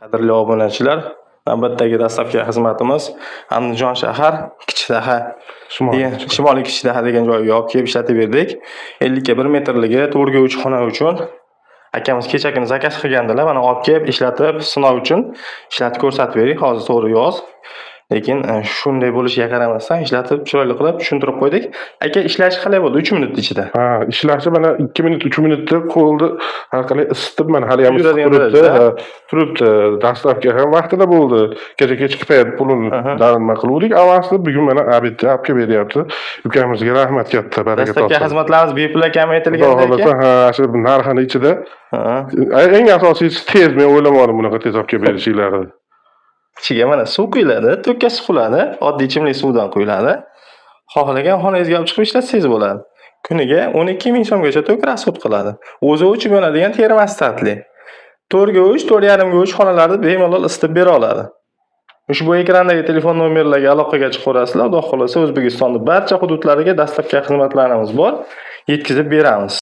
Qadrli obunachilar, navbatdagi dastlabki xizmatimiz Andijon shahar Kichikdaha degan, Shimoliy Kichikdaha degan joyga olib kelib ishlatib berdik. 50 ga 1 metrligi 4 ga 3 xona uchun akamiz kecha kuni zakaz qilgandilar. Mana olib kelib ishlatib, sinov uchun ishlatib ko'rsatib berdik. Hozir to'g'ri yoz. Lekin shunday bo'lishiga qaramasdan ishlatib, chiroyli qilib tushuntirib qo'ydik. Aka, ishlashi qalay bo'ldi 3 minut ichida? Ha, ishlashi mana 2 minut, 3 minutda qo'lni har qalay isitib, mana hali ham issiq Yuradigan turibdi. darajada. Ha, turibdi. Dastlabki ham vaqtida bo'ldi. Kecha kechki payt pulini nima qiluvdik avansni, bugun mana обед da olib kelib beryapti. Ukamizga rahmat katta, baraka Dastlabki topsin. xizmatlarimiz bepul ekani Xudo aytilganda, xohlasa, aka. ha, shu narxini ichida. Eng asosiysi tez, men o'ylamadim bunaqa tez olib kelib berishingizni. Ichiga mana suv quyiladi, tokka suqiladi, oddiy ichimlik suvdan quyiladi. Xohlagan xonangizga olib chiqib ishlatsangiz bo'ladi. Kuniga 12 ming so'mgacha tok расход qiladi. O'zi o'chib yonadigan termostatli. 4 ga 3, 4,5 ga 3 xonalarni bemalol isitib bera oladi. Ushbu ekrandagi telefon nomerlarga aloqaga chiqaverasizlar. Xudo xohlasa, O'zbekistonning barcha hududlariga dastlabki xizmatlarimiz bor, yetkazib beramiz.